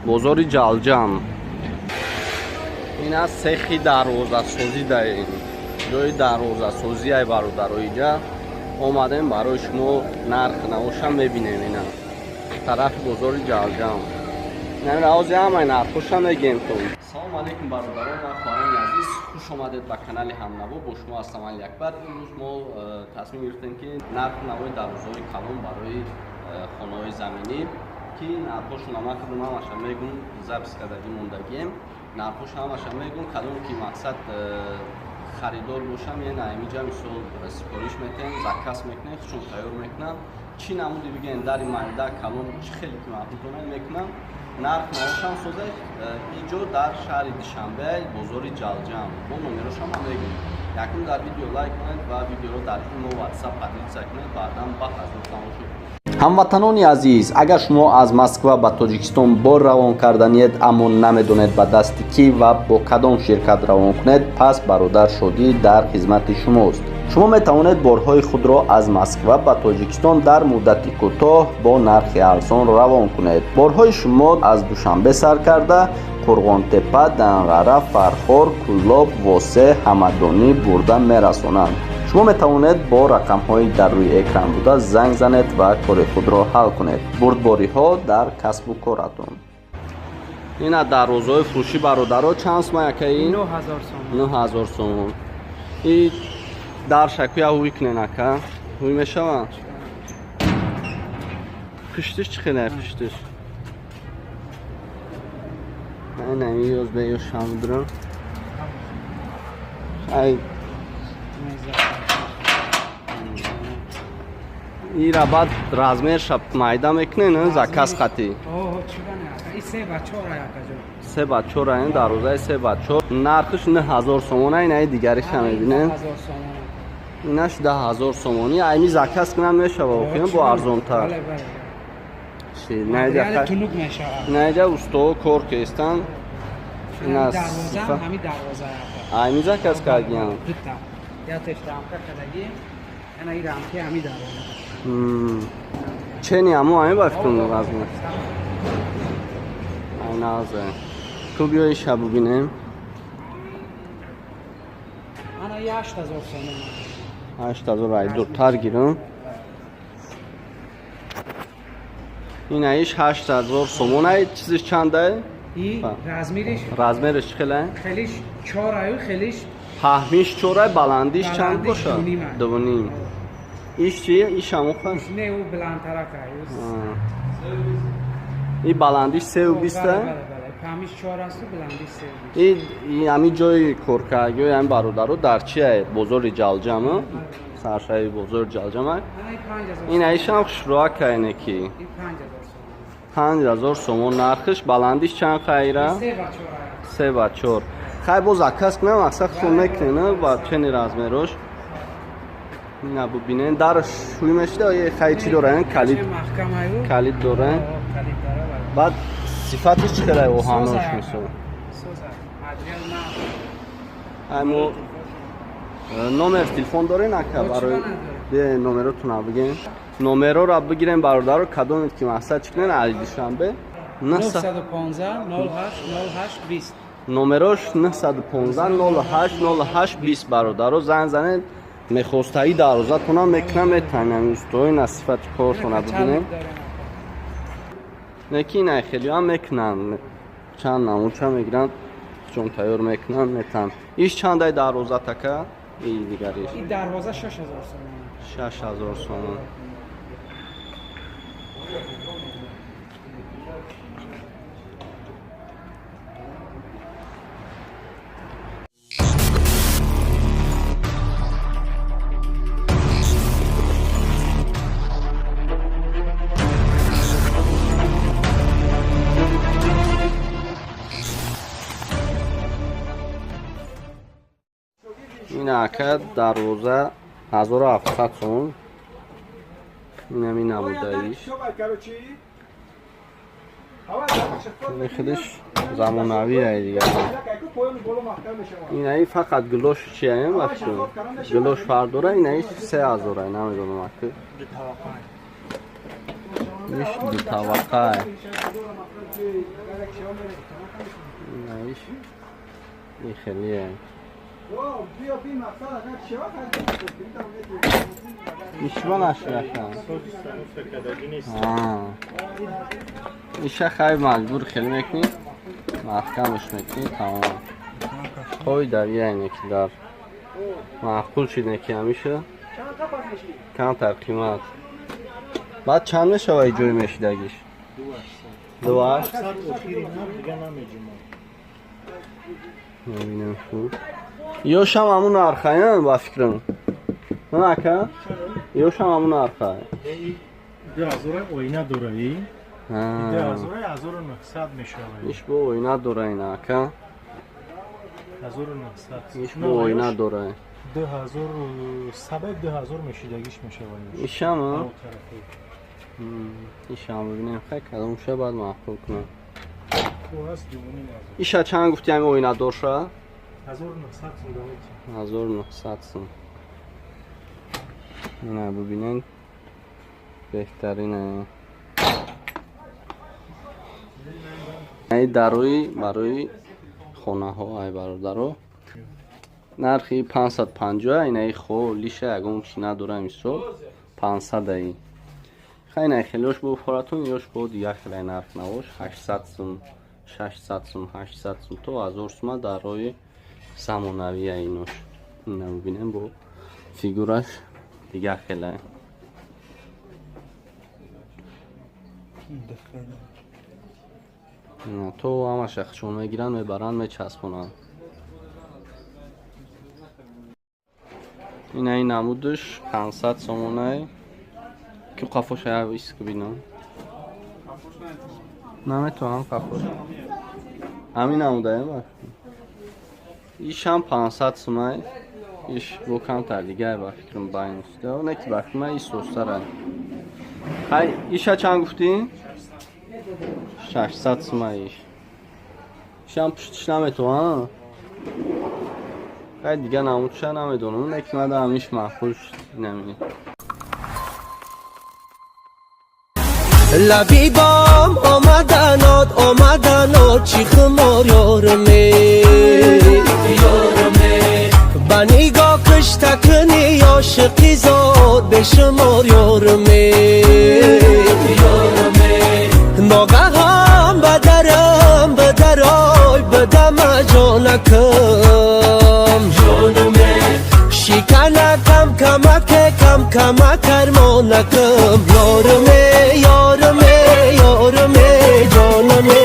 Бозори Ҷалҷам. Ин аз цехи дарвозасозӣ даем. Ҷои дарвозасозӣ ай бародаро иҷа. Омадем барои шумо нарх навоша мебинем ина. Тарафи бозори Ҷалҷам. Ҳозир ҳамаи нархоша мегем то. Салом алейкум бародарон ва хоҳарони азиз. Хуш омадед ба канали Ҳамнаво. Бо шумо ҳастам Али Акбар. Имрӯз мо тасмим гирифтем ки нархи навои дарвозаҳои калон барои хонаҳои заминӣ ки нархҳошон ман худам ҳамаша мегум, запис кардагӣ мондагием. Нархҳош ҳамаша мегум, кадом ки мақсад харидор бошам, яъне ҳамиҷа мисол сифориш метаҳем, заказ мекунем, худшон тайёр мекунам. Чӣ намуди бигӯем, дари майда, калон, чӣ хеле ки маъқул мекунам. Нарх навошам соза иҷо дар шаҳри Душанбе, бозори Ҷалҷам. Бо номерошам ҳам мегӯем. Якум дар видео лайк кунед ва видеоро дар имо WhatsApp поделиться кунед, баъдан ба ҳазор тамошо кунед. Ҳамватанони азиз, агар шумо аз Москва ба Тоҷикистон бор равон карданиед, аммо намедонед ба дасти кӣ ва бо кадом ширкат равон кунед, пас бародар Шодӣ дар хизмати шумост. Шумо метавонед борҳои худро аз Москва ба Тоҷикистон дар муддати кӯтоҳ бо нархи арзон равон кунед. Борҳои шумо аз Душанбе сар карда Қурғонтепа, Данғара, Фархор, Кӯлоб, Восе, Ҳамадонӣ бурда мерасонанд. Шумо метавонед бо рақамҳои дар рӯи экран буда занг занед ва кори худро ҳал кунед. Бурдбориҳо дар касбу коратон. Ина дарвозаҳои фурӯшӣ бародаро чанд сума якаи? 9000 сомон. 9000 сомон. И дар шакуя ҳуй кунен ака? Ҳуй мешаванд? Пуштиш чӣ хеле пуштиш? Ина ёз бе ё шамдрам. Ай ира баъд размерша майда мекунен, заказ хати. Се ба чор айн дарвозаи се ба чор. Нархиш 9000 сомон, ай дигариша мебинем. Инаш 10000 сомонӣ. Айми заказ кунам мешава, охирам бо арзонтар. Наиҷа устоо кор кестан. Ина сифа. Айми заказ кардиям. Чени амо ами ба фикрум размер. Айназе. Ку биё иша бубинем. Ана 8000 сомон. 8000 ай дуртар гирам. Ин аиш 8000 сомон ай чизиш чандай? И размериш? Размериш чӣ хеле? Хелиш 4 аю, хелиш паҳмиш 4 ай, баландиш чанд боша? 2.5. Иш чи? Иш ҳамон ха? Не, ӯ баландтарак ай. И баландиш 3.20 ай? Паҳмиш 4 асту баландиш 3.20. И ҳами ҷои коркардагиҳои ҳами бародаро дар чи ай? Бозори Ҷалҷам, саршави бозори Ҷалҷам ай. Ин аишам хушрӯак айне ки. 5000 сомон нархиш, баландиш чанд хайра? 3 ба 4. Хай боз заказ кунам, мақсад худтон мекунен ба чени размерош. Ина бубинен, дараш шӯй мешуда, хай чӣ доран? Калид. Калид доран. Баъд сифатиш чӣ хеле оҳанош мисол? Ай мо номер телефон дорен ака барои бе номеротонро бигем. Номерора бигирем бародаро, кадомед ки мақсад чӣ кунен аз Душанбе 915 08 08 20. Номерош 915 08 08 20 бародаро занг занед. Мехостаи дарвозатонам мекунам метанам устои на сифати коршона бибинем. Неки ина хелиам мекунанд. Чанд намудча мегиранд, чон тайёр мекунанд, метан. Иш чандай дарвозат ака? И дигариш. И дарвоза 6000 сомон. 6000 сомон. Ин ака дарвоза 1700 сомон. Инами набудаиш. Хелеш замонавӣ ай дигар. Инаи фақат гулош чи аем вақто? Гулош фарқ дора, инаи 3000 ай, намедонам ака. Иш дутабақа. Иш ин хелие. Ишба нашидаша. Иша хай маҷбур хеле мекунӣ, маҳкамаш мекунӣ, тамом. Қой дар яйне ки дар маъқул шид неки ҳамиша камтар қимат. Баъд чанд мешава ҷои мешидагиш? 2.8. Мебинем хуб. Ёшам ҳамун нархаян ба фикрам. На ака? Ёшам ҳамун нархай. 2000 оина дораи. 2900 мешавад. Иш бо оина дора ина ака. 1900. Иш бо оина дора. 2000 2000 мешидагиш мешавад. Ишам? Ишам бибинем хай кадомша баъд маъқул кунам. Иша чанд гуфти ҳами оинадорша? 1900 сум давайте. 1900 сум. Ина бибинен беҳтарине. Ай дарои барои хонаҳо ай бародаро. Нархи 550 инаи холиша ягон чи надора мисол 500 ай. Хай най хелош бо форатун ёш бо дигар хелай нарх навош 800 сум, 600 сум, 800 сум то 1000 сума дарои замонавия инош. Ина бибинем бо фигураш дигар хелай. То ҳамаша хушон мегиранд, мебаранд, мечаспонанд. Инаи намудаш 500 сомонай. Ки қафоша я иск бинам. Наметавонам қафош. Ҳамин намудае ба. Ишам 500 сумай. Иш бо камтар дигар ба фикрам байна шуда. Не ки ба фикрам иш состарай. Хай иша чанд гуфтӣ? 600 сумай иш. Ишам пуштиш наметавонам. Хай дигар намудша намедонам. Не ки мада иш маъқул шуд. Инами. Лабибам омаданот, омаданот, чи хумор ёрме, ёрме. Ба нигоҳ кушта кунӣ ошиқи зод бешумор ёрме, ёрме. Ногаҳон ба дарам, ба дарой, ба дама ҷонакам, ҷонуме. Шиканакам камаке кам кама кармонакам, ёрме, ёрме, ёрме, ҷонаме.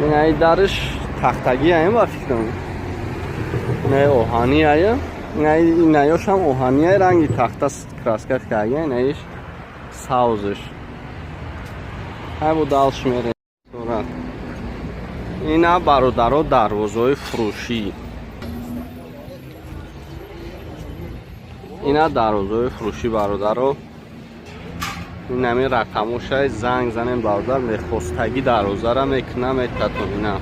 Инаи дарш тахтагӣ аем ба фикрам. Инаи оҳанӣ аем. Инаёшам оҳанӣ ай, ранги тахта краска карда, инаиш савзш. Ҳай бо далш мерем. Ина бародаро дарвозаҳои фурӯшӣ. Ина дарвозаҳои фурӯшӣ бародаро. Инами рақамошай занг занем бародар, мехостагӣ дарвозара мекунам метатон. Ина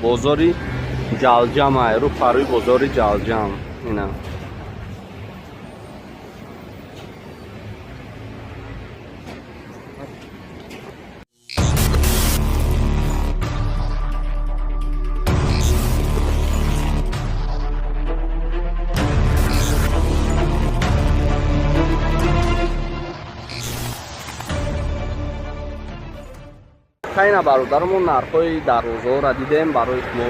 бозори Ҷалҷам ай, рӯ парӯи бозори Ҷалҷам. Ина хайна бародаро, мо нархҳои дарвозаҳоро дидем, барои шумо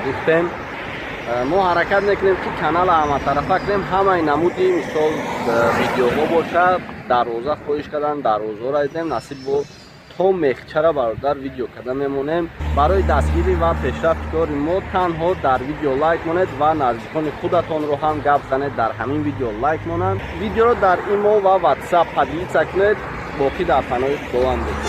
гуфтем. Мо ҳаракат мекунем ки канала ҳаматарафа кунем, ҳамаи намуди мисол видеоҳо бошад. Дарвоза хоҳиш кардан, дарвозаҳоро дидем, насиб бо то мехчара бародар видео карда мемонем. Барои дастгирӣ ва пешрафти кори мо танҳо дар видео лайк монед ва наздикони худатонро ҳам гап занед, дар ҳамин видео лайк монанд. Видеоро дар имо ва ватсап поделиться кунед. Боқӣ дар паноҳи Худованд бошед.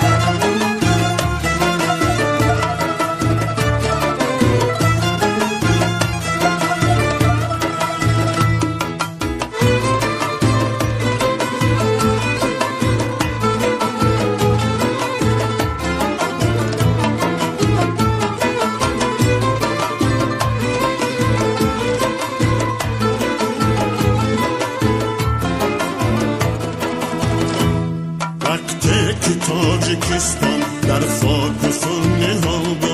Вақте ки Тоҷикистон дар хоку хун ниҳол.